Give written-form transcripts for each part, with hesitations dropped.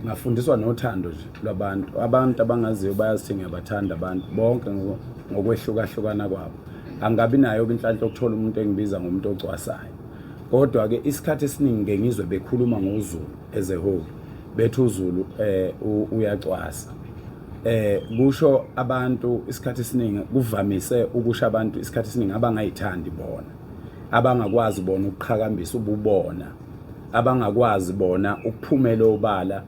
Ngafundiswa nothando nje lwabantu. Abantu abangaziyo bayazi ngiyabathanda abantu bonke ngokwehlukahlukana kwabo. Angabi nayo inhlanhla yokuthola umuntu engibiza ngomuntu ocwasayo. Kodwa-ke isikhathi esiningi ngike ngizwe bekhuluma ngoZulu as a whole, bethi uZulu uyacwasa. Kusho abantu isikhathi esiningi, kuvamise ukusho abantu isikhathi esiningi abangayithandi bona, abangakwazi bona ukuqhakambisa ububona, abangakwazi bona ukuphumela obala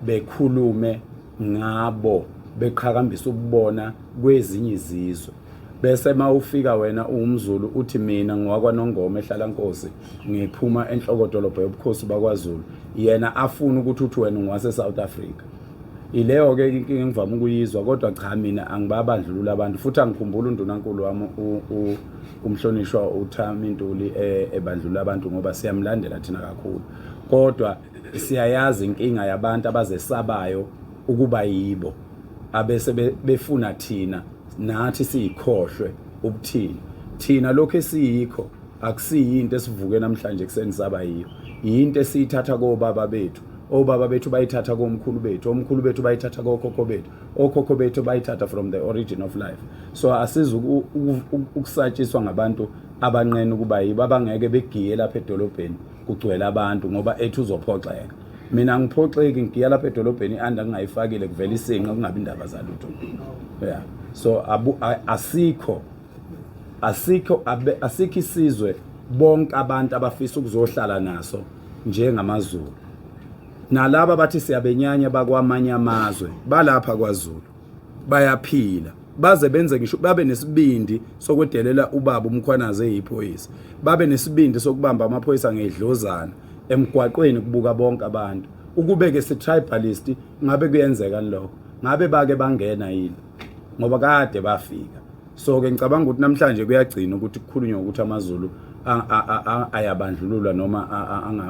bekhulume ngabo, beqhakambisa ububona kwezinye izizwe. Bese mawufika wena uwumZulu uthi mina ngowakwaNongoma eHlalankosi, ngiphuma enhlokodolobha yobukhosi bakwaZulu, yena afuna ukuthi uthi wena ungowase South Africa. Ileyo-ke inkinga engivame ukuyizwa, kodwa cha, mina angibabandlulula abantu, futhi angikhumbuli undunankulu wami umhlonishwa uThami Ntuli ebandlulula abantu, ngoba siyamlandela thina kakhulu. Kodwa siyayazi inkinga yabantu abazesabayo ukuba yibo, abese befuna thina nathi siyikhohlwe ubuthina. Thina lokho esiyikho akusiyinto esivuke namhlanje kuseni saba yiyo, yinto esiyithatha kobaba bethu. Obaba bethu bayithatha komkhulu bethu, omkhulu bethu bayithatha kokhokho bethu, okhokho bethu bayithatha from the origin of life. So asiza ukusatshiswa ngabantu abanqena ukuba yibo, abangeke begiye lapha edolobheni kugcwele abantu ngoba ethi uzophoxeka. Mina ngiphoxeki, ngigiya lapha edolobheni i-under ngingayifakile, kuvela isinqa, kungabi indaba zalutho. Yeah, so asikho asikho asikho isizwe bonke abantu abafisa ukuzohlala naso njengamaZulu. Nalaba bathi siyabenyanya bakwamanye amazwe balapha kwaZulu bayaphila, baze benze ngisho babe nesibindi sokwedelela ubaba uMkhwanazi eyiphoyisa, babe nesibindi sokubamba amaphoyisa ngedlozana emgwaqweni kubuka bonke abantu. Ukube-ke si-tribalist, ngabe kuyenzeka lokho? Ngabe bake bangena yini? Ngoba kade bafika. So-ke ngicabanga ukuthi namhlanje kuyagcina ukuthi kukhulunywe ukuthi amaZulu ayabandlululwa noma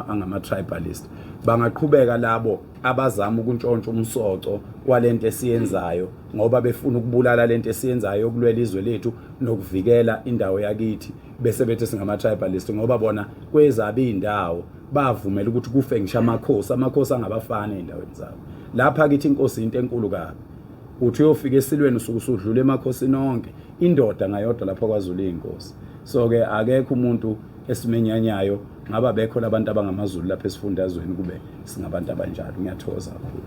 angama-tribalist. Bangaqhubeka labo abazama ukuntshontsha umsoco walento esiyenzayo, ngoba befuna ukubulala lento esiyenzayo yokulwela izwe lethu nokuvikela indawo yakithi, bese bethi singama-tribalist, ngoba bona kwezabo iy'ndawo bavumela ukuthi kufe ngisho amakhosi, amakhosi angabafana ey'ndaweni zabo. Lapha kithi inkosi into enkulu kabi. Uthi uyofika esilweni usuke usudlula emakhosini onke, indoda ngayodwa lapha kwaZulu iyinkosi. So-ke akekho umuntu esimenyanyayo, ngaba bekho labantu abangamaZulu lapha esifundazweni kube singabantu abanjalo. Ngiyathokoza kakhulu.